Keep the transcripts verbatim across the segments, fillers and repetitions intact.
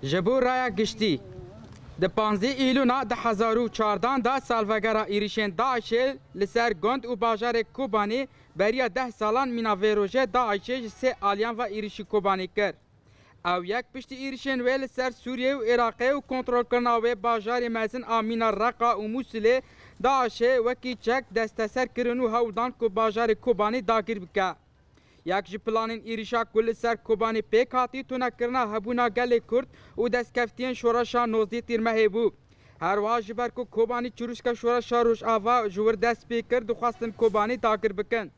Ji bo raya giştî, di panzdeh Îlûna du hezar û çardan de salvegera êrişên DAIŞê li ser gund û bajarê Kobanê beriya deh salan mîna vê rojê DAIŞê ji sê aliyan ve êrişî Kobanê kir. Ew yek piştî êrişên wê li ser Sûriyê û Iraqê û kontrolkirina wê bajarê mezin a mîna Reqa û Mûsilê DAIŞê wekî çek desteser kirin û hewl dan ku bajarê Kobanê dagir bike. Yek ji planên êrişa ku li ser Kobanê pêk hatî, tunekirina hebûna gelê Kurd û destkeftiyên şoreşa nozdî Tîrmehê bû. Her wiha ji ber ku Kobanî çirûska şoreşa Rojava ji wir dest pê kir, dixwestin Kobanî dagir bikin.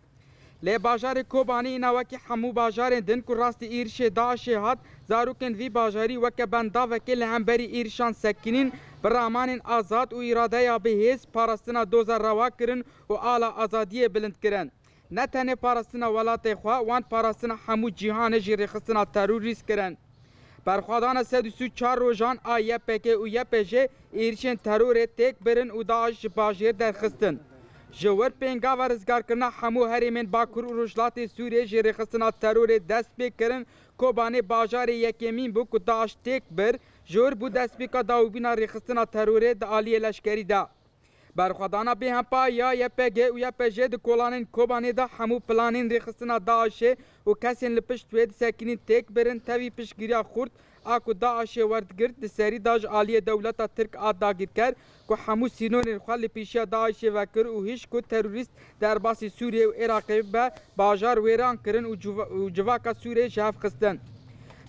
Lê bajarê Kobanî îna wekî hemû bajarên din ku rastî êrişê DAIŞê hat, zarokên vî bajarî weke bendavekê li hemberî êrişan sekinîn, bi ramanên azad û îradeya bihêz parastina doza rewa kirin û ala azadiyê bilind kirin. Ne tenê parastina welatê xwe, wan parastina hemû cîhanê jî rêxistina terorîst kirin. Berxwedana sed û sî û çar rojan a Y P G û Y P J êrişên terorê têk birin û DAIŞ ji bajêr derxistin. Ji wir pêngava rizgarkirina hemû herêmên Bakur û Rojhilatê Sûriyê jî rêxistina terorê dest pê kirin. Kobanê bajarê yekemîn bû ku DAIŞ têk bir, ji wir bû destpêka dawîbûna rêxistina terorê di aliyê leşkerî de. Berxwedana bêhempa ya Y P G û Y P J di kolanên Kobanê de hemû planên rêxistina DAIŞê û kesên li pişt wê disekinîn têk birin, tevî piştgiriya xurt a ku DAIŞê werdigirt di serî de ji aliyê dewleta Tirk a dagirker ku hemû sînorên xwe li pêşiya DAIŞê vekir û hişk ku terorîst derbasî Sûriyê û Iraqê be, bajar wêran kirin û civa-, û civaka Sûriyê ji hev xistin.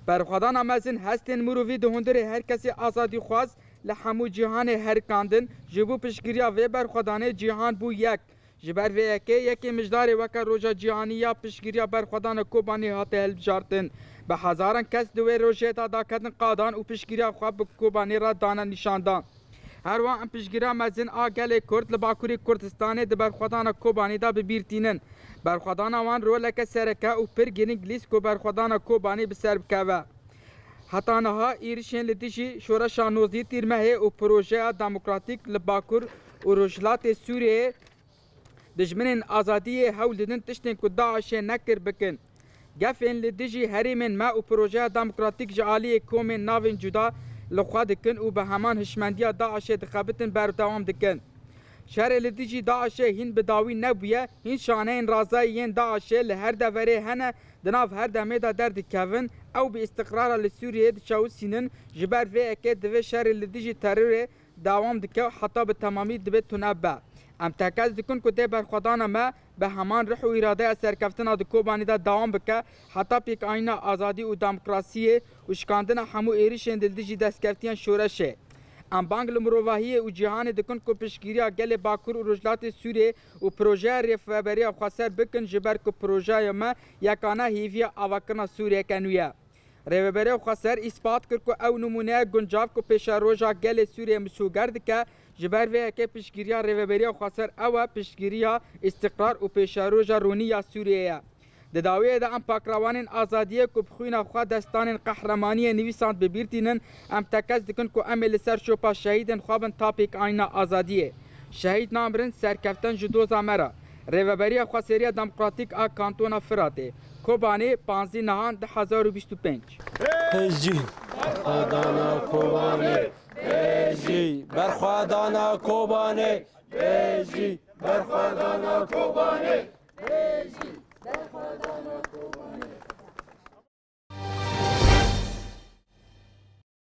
Berxwedana mezin hestên mirovî di hundirê her kesê azadîxwaz li hemû cîhanê herikandin. Ji bo piştgiriya vê berxwedanê cîhan bû yek. Ji ber vê yekê, yekê mijdarê weke Roja Cîhanî ya Piştgiriya Berxwedana Kobanê hate hilbijartin. Bi hezaran kes di wê rojê de daketin qadan û piştgiriya xwe bi Kobanê re dane nîşandan. Her wiha em piştgiriya mezin a gelê Kurd li Bakurê Kurdistanê di berxwedana Kobanê de bi bîr tînin. Berxwedana wan roleke sereke û pir girîng lîst ku berxwedana Kobanê bi ser bikeve. Heta niha êrişên li dijî şoreşa nozdî Tîrmehê û projeya demokratîk li Bakur û Rojhilatê Sûriyeyê dijminên azadiyê hewl didin tiştên ku DAIŞê nekir bikin. Gefên li dijî herêmên me û projeya demokratîk ji aliyê komên navên cuda li xwe dikin û bi heman hişmendiya DAIŞê dixebitin berdewam dikin. Şerê li dijî DAIŞê hîn bi dawî nebûye, hîn şaneyên razayî yên DAIŞê li her deverê hene, di nav her demê de derdikevin, ew bi îstiqrara li Sûriyeyê diçewisînin, ji ber vê yekê divê şerê li dijî terorê dewam dike û heta bi temamî dibe tune be. Em tekez dikin ku dê berxwedana me bi heman rih û îradeya serkeftina di Kobanê de dewam bike, heta pêkanîna azadî û demokrasiyê û şikandina hemû êrişên di dijî destkeftiyên şoreşê. Em bang li mirovahiyê û cîhanê dikin ku piştgiriya gelê Bakur û Rojhilatê Sûriyê û projeya Rêveberiya Xweser bikin, ji ber ku projeya me yekane hêviya avakirina Sûriyeke nû ye. Rêveberiya Xweser îspat kir ku ew nimûneya guncav ku pêşeroja gelê Sûriyê misoger dike, ji ber vê yekê piştgiriya Rêveberiya Xweser ew e, piştgiriya îstiqrar û pêşeroja ronî ya Sûriyê ye. Di dawiyê de em pakrewanên azadiyê ku bi xwîna xwe destanên qehremaniyê nivîsand bi bîr tînin, em tekez dikin ku em ê li ser şopa şehîdên xwe bin ta pêkanîna azadiyê. Şehîd namirin, serkeftin ji doza me re. Rêveberiya Xweseriya Demokratîk a Kantona Firatê, Kobanê, panzdeh Nihan du hezar û bîst û pênc. Hêjî. Berxwedana Kobanê. Hêjî. Berxwedana Kobanê. Hêjî. Berxwedana Kobanê.